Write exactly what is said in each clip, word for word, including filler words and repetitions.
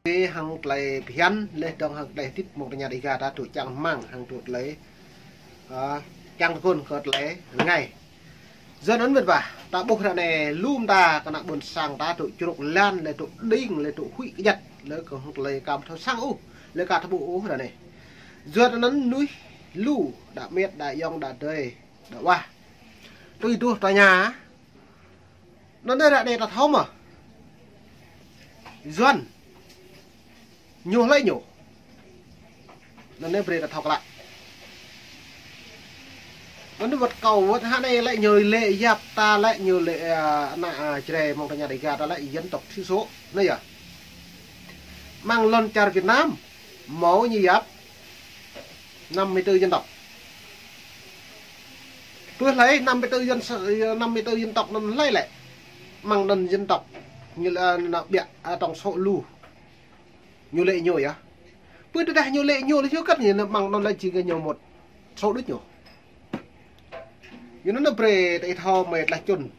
Hăng tơlơi phiăn, lĕ dong hăng tơlơi tĭp mơ̆ng tơña Dega ta tŭ čang hmang hăng tŭ tơlơi, a, čang tơkŭn kơ tơlơi rơngai. Yua anŭn mĕt wa, ta ƀuh ră anai lu mơta kơ ană ƀôn sang ta tŭ čruk lan, lĕ tŭ đing, lĕ tŭ huĭ kơjăt, lĕ kơ hăng tơlơi ka ƀu thâo sang ôh, lĕ ka thâo ƀuh ôh ră anai. Yua anŭn mơnuih lu, đa mĕt, đa ayŏng, đa adơi, đa wa. Tui tŭ tơña, anŭn ră anai ta thâo mơ̆? Yuan. Ñu hlơi ñu? Anŭn brơi ta thâo klă. Anŭn wơ̆t kâo wơ̆t hă anai lĕ ñu lĕ yap ta lĕ ñu lĕ, a, ană, a, Jrai mơ̆ng tơña Dega ta lĕ dân tộc thiểu số. Anai yơh. Mơ̆ng lŏn čar Việt Nam, hmâo ñu yap năm mươi tư dân tộc. Pơ hlơi năm mươi tư dân s-, năm mươi tư dân tộc anŭn hlơi lĕ. Mơ̆ng anŭn dân tộc ñu lĕ, a, ană ƀiă, a, tổng số lu. Ñu lĕ ñu yơh. Pơ tơdah ñu lĕ ñu lĕ yua kơ ñu mơ̆ng anŭn lĕ jing kơ ñu một số đôč ñu. Yua anŭn brơi ta ih thâo mĕt lah čun.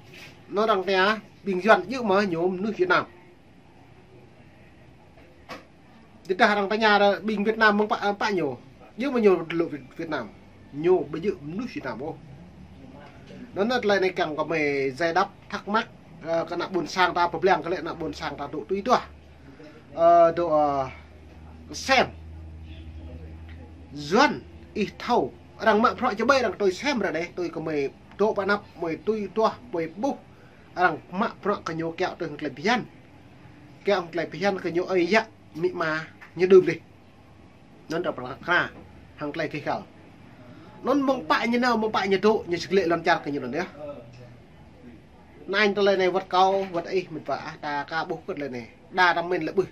Anŭn arăng tơña ƀing Yuan djơ̆ mơ̆ ñu mơnuih Việt Nam. Tơdah arăng tơña ƀing Việt Nam mơ̆ng pă, pă ñu. Djơ̆ mơ̆ ñu lŭ Việt, Việt Nam. Ñu ƀu djơ̆ mơnuih Việt Nam ôh. Anŭn tơlơi anai kiăng kơ mơi giải đáp thắc mắc, ơ, kơ ană ƀôn sang ta pơblang kơ lĕ ană ƀôn sang ta tŭ tui tuah. Ơ, dŏ, ơ, sem. Yuan ih thâo. Arăng mă bruă čơƀai arăng tui sem ră anai, tui kơ mơi dŏ pơ anăp, mơi tui tuah, mơi ƀuh. Arăng mă bruă kơ ñu kiaŏ tui hăng tơlơi phiăn. Kiaŏ hăng tơlơi phiăn kơ ñu ơi yă, amĭ ama, ñu đưm dih. Anŭn ta pơkra hăng tơlơi gêh gal. Anŭn mơ̆ng pă ñu nao, mơ̆ng pă ñu dŏ, ñu či glĕ lŏn čar kơ ñu anŭn yơh. Anŭn tơlơi anai wơ̆t kâo, wơ̆t ih mĕt wa, a, ta ka ƀuh kơ tơlơi anai. Đa ta mĭn lĕ ƀuh.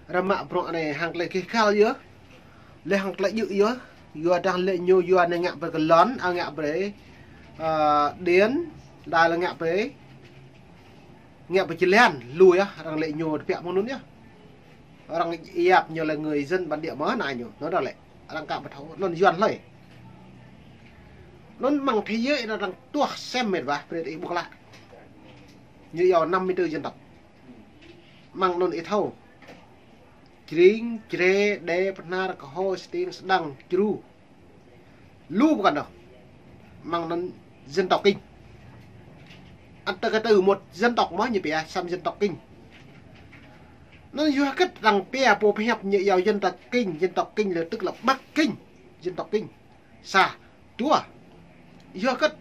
Arăng mă bruă anai hăng tơlơi gêh gal yơh. Lĕ hăng tơlơi djơ̆ yơh. Yua dah lĕ ñu yua anai ngă brơi kơ lŏn, a, ngă brơi, a, điện, đa lĕ ngă brơi, ngă brơi jơlan, lu yơh, arăng lĕ ñu tơbiă mơ̆ng anŭn yơh. Arăng yap ñu lĕ người dân bản địa mơ̆ anai ñu, anŭn dah lĕ. Arăng ka ƀu thâo, anŭn Yuan hlơi. Anŭn mơ̆ng thế giới anŭn arăng tuah sem mĕt wa, brơi ih ƀuh klă. Ñu yua năm mươi tư dân tộc. Mơ̆ng anŭn ih thâo. Jring, Jrai, Đê, Bahnar, Kơho, Stiêng, Sơdang, Čru. Lu pơkŏn dŏ. Mơ̆ng anŭn dân tộc Kinh. Ăt tơ kơ tơ một dân tộc mơ̆ ñu pia, sem dân tộc Kinh. Anŭn yua hơget arăng pia pô pơhiăp ñu yua dân tộc Kinh, dân tộc Kinh là tức là Bắc Kinh, dân tộc Kinh. Sa, dua. Yua hơget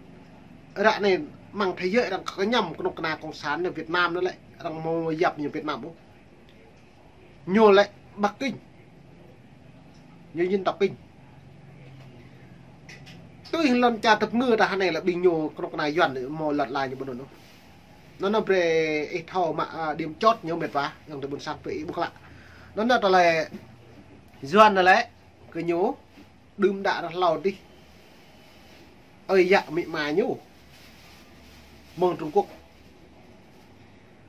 ră anai mơ̆ng thế giới arăng kơñăm kơnuk kơna cộng sản anai Việt Nam anai lĕ, arăng hmâo yap ñu Việt Nam ôh. Ñu lĕ Bắc Kinh. Ñu dân tộc Kinh. Tui hăng lŏn čar tơpơngư ta hơnai lĕ ƀing ñu kơnuk kơna Yuan hmâo lăt la ñu ƀu anŭn ôh. Anŭn anŭn brơi ih thâo mă, a, điểm chốt ñu mĕt wa, ayŏng adơi ƀôn sang brơi ih ƀuh klă. Anŭn anŭn tơlơi Yuan anŭn lĕ kơ ñu đưm đă rơh hlâo dih. Ơi yă amĭ ama ñu mơ̆ng Trung Quốc.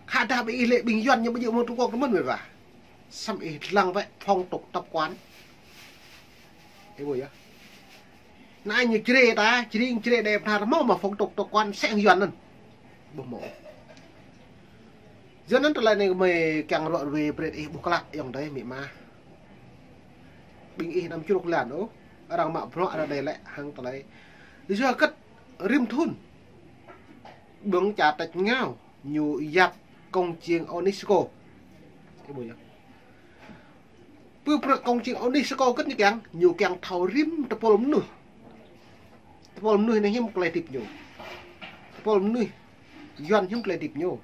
Khă dah ƀing ih lĕ ƀing Yuan ñu ƀu djơ̆ mơ̆ng Trung Quốc tơ mơ̆n mĕt wa. Sem ih lăng wơ̆t phong tục tập quán. Ih ƀuh yơh. Anai ñu Jrai ta, Jring Jrai Đê Bahnar hmâo mơ̆ phong tục tập quán sem Yuan anŭn. Ƀu hmâo. Yua anŭn tơlơi anai mơi kiăng ruă ruê brơi ih ƀuh klă ayŏng adơi amĭ ama. Ƀing ih anăm čruk lan ôh. Arăng mă bruă ră anai lĕ hăng tơlơi. Yua hơget rĭm thŭn ƀing čar tač êngao ñu yap công trình UNESCO. Ih ƀuh yơh. Pơ bruă công trình UNESCO hơget ñu kiăng, ñu kiăng thâo rĭm tơpul mơnuih. Tơpul mơnuih anai hiư̆m tơlơi hơdip ñu. Tơpul mơnuih Yuan hiư̆m tơlơi hơdip ñu.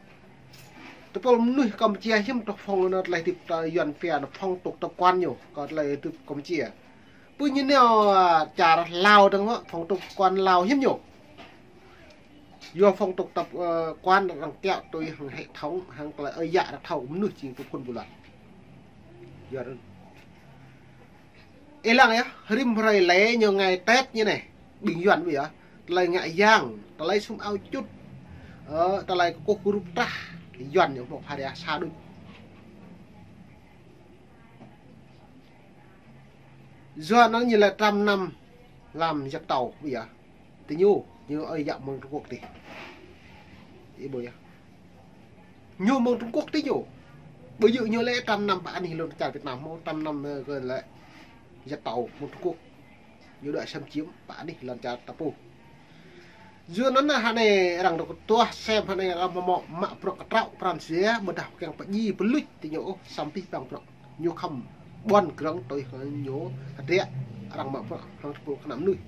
Tơpul mơnuih Campuchia hiư̆m tơlơi phong anŭn tơlơi hơdip ta Yuan pia anŭn phong tục tập quán ñu, kơ tơlơi hơdip Campuchia. Pơ ñu nao, a, čar Lao dơ̆ng mơ̆, phong tục tập quán Lao hiư̆m ñu. Yua phong tục tập, ơ, quán arăng kiaŏ tui hăng hệ thống, hăng tơlơi ơi yă arăng thâo mơnuih jing tơpul ƀu lăt. Yua anŭn. Ih lăng yơh, rĭm hrơi lĕ ñu ngày Tết ñu anai, ƀing Yuan ƀu yơh. Tơlơi ngă yang, tơlơi sum ao čut. Ơ, tơlơi kơkuh kơrup trah, Yuan ñu hmâo pha ria sa đôč. Yua anŭn ñu lĕ trăm năm làm giặc tàu ƀu yơh. Tơ ñu, ñu ơi yă mơ̆ng Trung Quốc dih. Ih ƀuh yơh. Ñu mơ̆ng Trung Quốc tơ ñu. Ƀu djơ̆ ñu lĕ trăm năm pơ anih lŏn čar Việt Nam, hmâo trăm năm, ơ, kơ lĕ giặc tàu mơ̆ng Trung Quốc. Ñu đuaĭ xâm chiếm pơ anih lŏn čar ta pô. Yua anŭn hơnai arăng dŏ kơtuah sem hơnai arăng mă mă bruă kơtraŏ pran jua, ƀôdah kiăng pơdjai pơluč tơ ñu ôh, samơ̆ pih pang bruă ñu khŏm ƀuăn grơ̆ng tui hăng ñu hơdră arăng mă bruă hăng tơpul kơnăm mơnuih.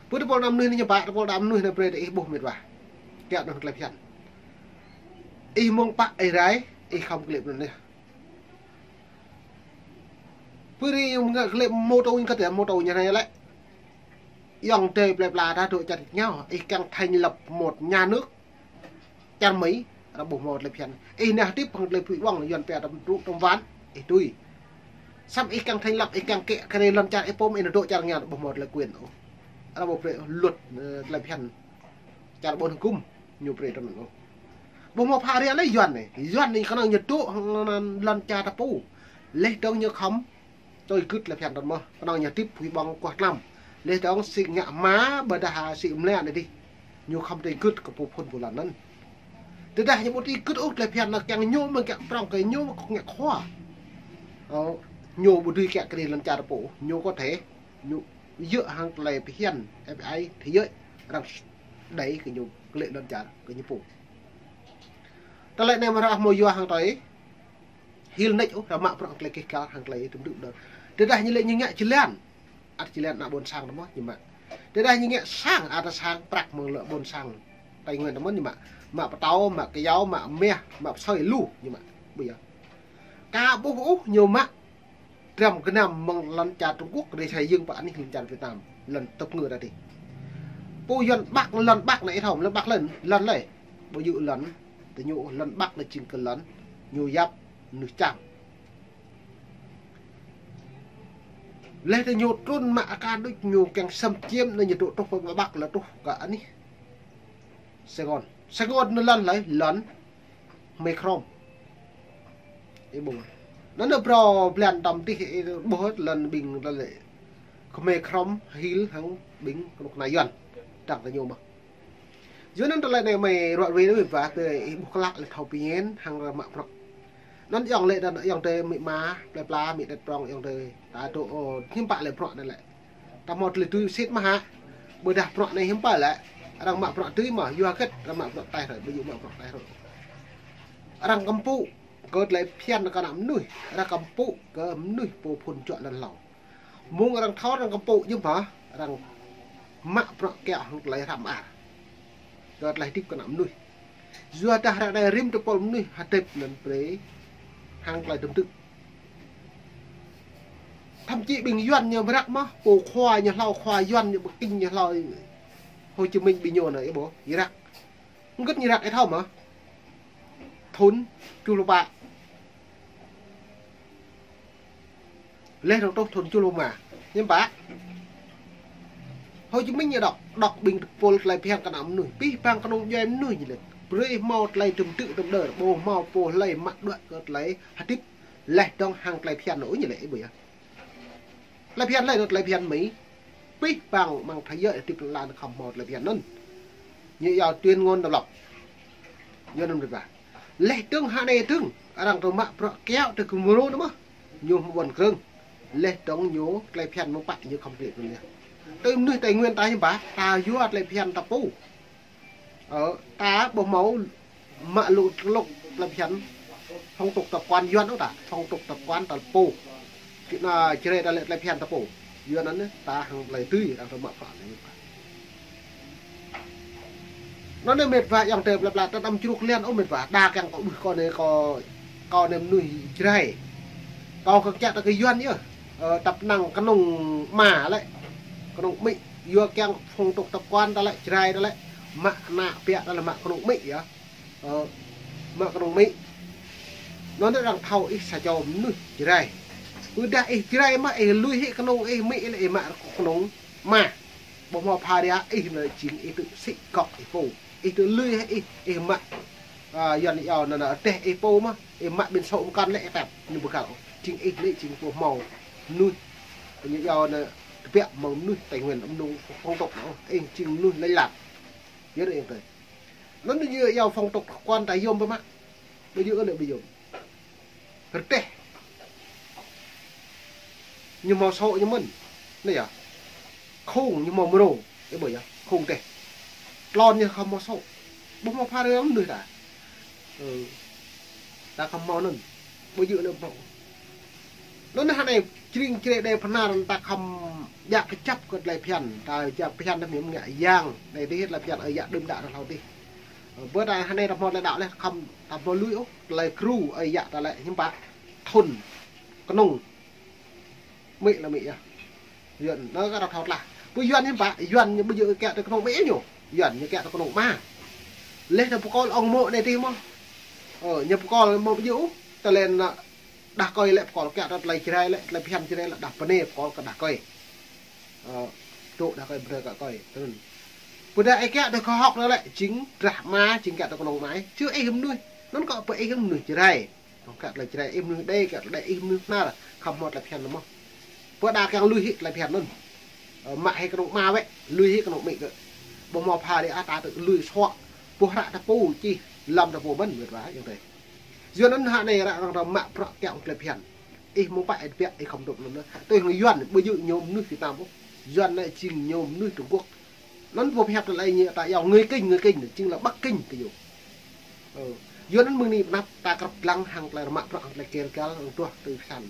Pơ tơpul kơnăm mơnuih anai ñu pă, tơpul kơnăm mơnuih anai brơi tơ ih ƀuh mĕt wa. Kiăng anŭn tơlơi phiăn. Ih mơ̆ng pă ih rai, ih khŏm klĕ pơ anŭn anai. Pơ ri ñu ngă klĕ mô tô ñu kơtĕ mô tô ñu anai lĕ. Yŏng tơi plơi pla ta dŏ čar ñu, ih kiăng thành lập một nhà nước. Čar Mỹ, arăng ƀu hmâo tơlơi phiăn. Ih nao hơdip hăng tơlơi pui ƀơ̆ng, Yuan pia tơm truk tơm van, ih tui. Samơ̆ ih kiăng thành lập, ih kiăng kĕ kơ ri lŏn čar ih pô mơ̆n ih nao dŏ čar ñu, ƀu hmâo tơlơi quyền ôh. Arăng ƀu brơi luật, ơ, tơlơi phiăn. Čar ƀôn hơgŭm, ñu brơi tơm anŭn ôh. Ƀu hmâo pha ria lĕ Yuan anai. Yuan anai kơnơ̆ng ñu dŏ hăng lŏn čar ta pô. Leh dơ̆ng ñu khŏm tui gưt tơlơi phiăn tơm mơ̆n. Kơnơ̆ng ñu hơdip pui ƀơ̆ng kuah tlam. Leh dơ̆ng sĭ ngă hma ƀôdah sĭ mlĕ anai dih. Ñu khŏm tui gưt kơ pô phŭn pô lăn anŭn. Tơdah ñu ƀu tui gưt ôh tơlơi phiăn anŭn kiăng ñu mơ̆n kiăng prŏng kơ ñu mơ̆n kơ ngă khua. Ơ, ñu ƀu dưi kiăng kơ ri lŏn čar ta pô. Ñu có thể, ñu djơ̆ hăng tơlơi phiăn F B I thế giới arăng đei kơ ñu klĕ lŏn čar kơ ñu pô. Tơlơi anai mơ̆ arăng hmâo yua hăng tơlơi hil nač ôh, arăng mă bruă tơlơi kih kal hăng tơlơi tơm tư̆ đơ̆. Tơdah ñu lĕ ñu ngă jơlan. Ăt jơlan ană ƀôn sang tơm mơ̆n ñu mă. Tơdah ñu ngă sang, ăt sang prăk mơ̆ng lŏn ƀôn sang Tây Nguyên tơm mơ̆n ñu mă. Mă pơtâo, mă kơyâo, mă meh, mă pơsơi lu ñu mă. Ƀu yơh. Ka ƀuh ôh ñu mă dram gơnam mơ̆ng lŏn čar Trung Quốc, kơ ri sa jơ̆ng pơ anih lŏn čar Việt Nam, lŏn tơp ngơ ta dih. Pô Yuan Bắc, lŏn Bắc anai ih thâo, lŏn Bắc lŏn, lŏn lĕ. Ƀu djơ̆ lŏn tơ ñu, lŏn Bắc anai jing kơ lŏn ñu yap mơnuih čang. Leh tơ ñu trŭn mă aka đôč ñu kiăng xâm chiếm anai ñu dŏ truh pơ Bắc lĕ truh kơ anih Sài Gòn. Sài Gòn anai lŏn lĕ, lŏn Khmer Krom. Ih ƀuh. Anŭn anai phrâo blan tơm tih ih ƀuh lŏn ƀing lŏn lĕ Khmer Krom Hill hăng ƀing kơnuk kơna Yuan. Trăng tơ ñu mơ̆n. Yua anŭn tơlơi anai mơi ruă ruê anai mĕt wa tơ ih ƀuh klă lĕ thâo pơñen hăng arăng mă bruă. Anŭn yŏng lĕ anŭn yŏng tơ mĭ ma, plơi pla, mĭ tơt prŏng yŏng tơ ta dŏ, ơ, hiư̆m pă lĕ bruă anai lĕ. Ta hmâo tơlơi tui sĭt mơ̆n hă. Ƀôdah bruă anai hiư̆m pă lĕ. Arăng mă bruă tui mơ̆n, yua hơget arăng mă bruă taih rơi, ƀu djơ̆ mă bruă taih rơi. Arăng kơmpŭ kơ tơlơi phiăn kơ ană mơnuih, arăng kơmpŭ kơ mơnuih pô phŭn juă lŏn hlâo. Mơ̆ng arăng thâo arăng kơmpŭ jơ̆m hă, arăng mă bruă kiaŏ hăng tơlơi hrăm ar. Kơ tơlơi hơdip kơ ană mơnuih. Yua dah arăng anai rĭm tơpul mơnuih hơdip anŭn brơi hăng tơlơi tơm tư̆. Thậm chí ƀing Yuan ñu mơ̆ răk mơ̆n, pô khua ñu hlâo, khua Yuan ñu Bắc Kinh ñu hlâo, Hồ Chí Minh ƀing ñu anai ih ƀuh, ñu răk. Hơget ñu răk ih thâo mơ̆n. Thŭn tơjuh pluh pă. Leh dơ̆ng truh thŭn tơjuh pluh rơma. Hiư̆m pă. Hồ Chí Minh ñu dŏ, dŏ ƀing tơpul tơlơi phiăn kơ ană mơnuih. Pih pang kơnung djuai mơnuih ñu lĕ. Brơi hmâo tơlơi tơm tư̆ tơm đơr, ƀu hmâo pô hlơi mă đuaĭ kơ tơlơi hơdip. Leh dơ̆ng hăng tơlơi phiăn anŭn ñu lĕ ih ƀuh yơh. Tơlơi phiăn lĕ anŭn tơlơi phiăn Mỹ. Pih pang mơ̆ng thế giới hơdip lăn hmâo tơlơi phiăn anŭn. Ñu yua tuyên ngôn độc lập. Yua anŭn mĕt wa. Leh dơ̆ng hơnai dơ̆ng, arăng tơ mă bruă kiaŏ tơ kơ mrô anŭn mơ̆n. Ñu hmâo ƀuăn grơ̆ng. Leh dơ̆ng ñu tơlơi phiăn mơ̆ng pă ñu khŏm klĕ pơ anai. Tơ mơnuih Tây Nguyên ta hiư̆m pă, ta yua tơlơi phiăn ta pô. Ơ, ta ƀu hmâo mă lu lŏk tơlơi phiăn phong tục tập quán Yuan ôh ta, phong tục tập quán ta pô. Kơ anai Jrai ta lĕ tơlơi phiăn ta pô. Yuan anŭn ta hăng tơlơi tui, arăng tơ mă pă anai. Anŭn anai mĕt wa yŏng tơ plơi pla ta đăm čruk lian ôh mĕt wa. Đa kiăng kâo ƀuh kâo anai kâo, kâo anai mơnuih Jrai. Kâo kơ kiaŏ ta kơ Yuan yơh. Ơ, tăp năng kơnung ma lĕ. Kơnung mĭ. Yua kiăng phong tục tập quán ta lĕ, Jrai ta lĕ. Mă ană piă ta lĕ mă kơnung mĭ yơh. Ơ, mă kơnung mĭ. Anŭn anai arăng thâo ih sa čô mơnuih Jrai. Ƀôdah ih Jrai mơ̆n ih lui hĭ kơnung ih mĭ lĕ ih mă kơnung ma. Ƀu hmâo pha ria ih anai jing ih tŭ sĭ gŏk ih pô. Ih tŭ lui hĭ ih, ih mă, a, Yuan yua anŭn anai rơdêh ih pô mơ̆n, ih mă ƀing sô mơkăn lĕ ih tăp, ñu ƀu găl. Jing ih lĕ jing pô hmâo mơnuih. Ñu yua anai tơbiă mơ̆ng mơnuih Tây Nguyên mơnung phong tục anŭn, ih jing mơnuih lêñ lat. Yua anŭn ih tơ. Anŭn ñu yua phong tục kơ quan ta yôm ƀu mă. Ƀu yua anŭn ƀu yôm. Rơdêh. Ñu hmâo sô̆ ñu mơ̆n. Anai yơh. Khung ñu hmâo mrô. Ih ƀuh yơh. Khung rơdêh. Tlôn ñu khŏm hmâo sô̆. Ƀu hmâo pha rơm mơnuih ta. Ơ. Ta khŏm hmâo anŭn. Ƀu djơ̆ anŭn hmâo. Anŭn hơnai jring jrê đe phana ta khŏm djă kơjăp kơ tơlơi phiăn. Ta djă phiăn ta mĭn ngă yang. Anai tih tơlơi phiăn ơi yă đưm đă ta hlâo tih. Ơ, ƀơi ta hơnai ta hmâo tơlơi đaŏ leh khŏm ta hmâo lui ôh. Tơlơi kru ơi yă ta lĕ hiư̆m pă. Thŭn. Kơnŭng. Mĭ lĕ mĭ yơh. Yuan, anŭn kơ ta thâo tlah. Pơ Yuan hiư̆m pă, Yuan ñu ƀu djơ̆ kiăng tơ kơnŭng mĭ ñu. Yuan ñu kiăng tơ kơnŭng ama. Leh ta pơkŏl ŏng mô̆ anai tih mơ̆. Ơ, ñu pơkŏl mơ̆ ƀu djơ̆ ôh. Tơlơi anŭn đah kơi lĕ pơkŏl kiăng tơ tơlơi Jrai lĕ, tơlơi phiăn Jrai lĕ đah pơnê pơkŏl kơ đah kơi. Ơ, tŭ đah kơi brơi kơ kơi. Tơl anŭn. Pơdah ih kiăng tơ khoa học anŭn lĕ, jing drah ama, jing kiăng tơ kơnŭng ama. Čư ih mơnuih. Anŭn kơ pơ ih mơnuih Jrai. Tong kă tơlơi Jrai ih mơnuih đe, kă tơlơi ih mơnuih nar, khŏm hmâo tơlơi phiăn anŭn mơ̆n. Pơ đa kiăng lui hĭ tơlơi phiăn anŭn. Ơ, mă hĭ kơnŭng ama wĕ, lui hĭ kơnŭng mĭ kơ. Ƀu hmâo pha đe ah ta tơ lui sŏ. Pô hră ta pô čih, lăm ta pô mơ̆n, mĕt wa, ayŏng adơi. Yuan anŭn hơnai ră răng răng mă prăk kiăng tơlơi phiăn. Ih mơ̆ng pă ih biă, ih khŏm dŏ anŭn. Tui hăng Yuan, ƀu djơ̆ ñu mơnuih Việt Nam ôh. Yuan anai jing ñu mơnuih Trung Quốc. Anŭn pô pơhiăp tơlơi ñu ta yua người Kinh, người Kinh, jing lĕ Bắc Kinh kơ ñu. Ơ, Yuan anŭn mơ̆ng anai pơnăp ta krăp lăng hăng tơlơi rơmă prăk hăng tơlơi kir gal hăng tuah tui pơsăn.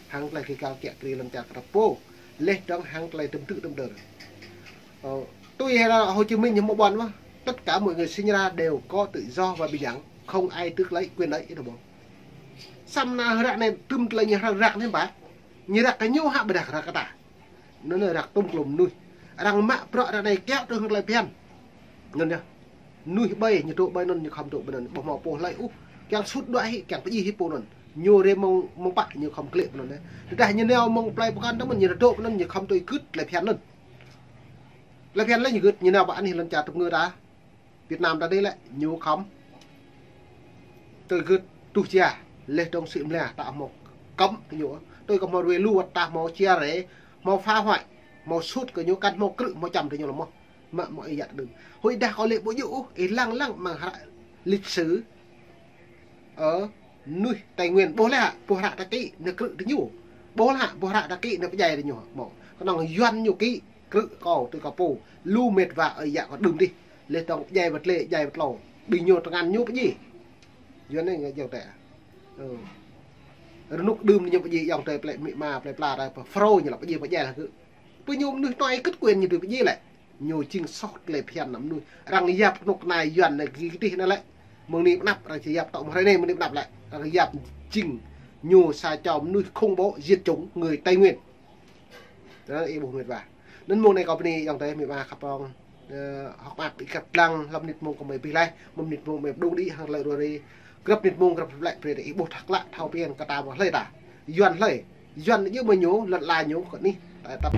Hăng tơlơi kir gal kiă kriê lŏn čar krăp pô. Leh dơ̆ng hăng tơlơi tơm tư̆ tơm đơr. Ơ, tui hăng Hồ Chí Minh ñu hmâo ƀuăn mơ̆. Tất cả mọi người sinh ra đều có tự do và bình đẳng, không ai tước lấy quyền lợi ih ƀuh. Samơ̆ ră anai tơm tơlơi ñu răng răng anai ƀă. Ñu răng kơ ñu hă ƀôdah răng kơ ta. Anŭn răng tŭm klum mơnuih. Răng mă prăk ră anai kiăng tơ hăng tơlơi phiăn. Anŭn yơh. Mơnuih ƀai, ñu dŏ ƀai anŭn, ñu khŏm dŏ ƀai anŭn. Ƀu hmâo pô hlơi ôh. Kiăng sut đuaĭ hĭ, kiăng pơjing hĭ pô anŭn. Ñu rê mơ̆ng, mơ̆ng pă, ñu khŏm klĕ ƀai anŭn. Tơdah ñu nao mơ̆ng plơi pơkŏn tơ mơ̆n, ñu dŏ ƀai anŭn, ñu khŏm tui gưt tơlơi phiăn anŭn. Tơlơi phiăn lĕ ñu gưt, ñu nao ƀă anih lŏn čar tơm ngơ ta. Việt Nam ta dih lĕ, ñu khŏm. Tui gưt tuh jia, leh dơ̆ng sĭ mlia, ta hmâo kơ̆m tơ ñu. Tui kơ hmâo rue lu wơ̆t ta hmâo chia rẽ, hmâo phá hoại, hmâo sut kơ ñu kăn hmâo krư̆ hmâo čăm tơ ñu lăm mơ̆. Mă mơ̆ ih yă đưm. Huĭ dah kâo lĕ ƀu djơ̆ ôh, ih lăng lăng mơ̆ng hră lịch sử. Ơ, mơnuih Tây Nguyên, ƀuh lĕ hă, ƀuh hră ta kĭ, nao krư̆ tơ ñu. Ƀuh lĕ hă, ƀuh hră ta kĭ, nao pơdjai tơ ñu. Mơ̆, kơnơ̆ng Yuan ñu kĭ, krư̆ kâo, tui kâo pô, lu mĕt wa ơi yă kâo đưm dih. Leh dơ̆ng pơdjai wơ̆t lĕ, djai wơ̆t tlâo. Ƀing ñu tơngan ñu pơjing. Yuan anai ngă jơ̆ng tĕ. Ơ. Rơnŭk đưm ñu pơjing yŏng tĕ plĕ mĭ ma, plĕ pla ta pơ Frô ñu lăp pơjing pơdjai lăh kơ. Pơ ñu mơnuih tui kơ̆t quyền ñu tui pơjing lĕ. Ñu jing soh tơlơi phiăn ană mơnuih. Răng yap kơnuk kơna Yuan anai gih tih anai lĕ. Mơ̆ng anai pơnăp răng yap tŏ mơ̆ng hrơi anai mơ̆ng anai pơnăp lĕ. Răng yap jing ñu sa čô mơnuih khủng bố diệt chủng người Tây Nguyên. Anŭn ih ƀuh mĕt wa. Anŭn mơ̆ng anai kâo bơni yŏng tĕ mĭ ma khăp ƀơ̆ng. Ơ, hŏk mơak ƀu kăp lăng lăm mơnit mông kơ mơi pih laih, mơ̆ng mơnit mông mơi pơdŏng đĭ hăng tơlơi rua ri. Grăp mơnit mông grăp lĕ brơi ih ƀuh thak klă thâo phiăn kơ ta mơ̆ hlơi ta. Yuan hlơi. Yuan ñu mơ̆ ñu, lŏn ala ñu kơ anih. Ta tăp.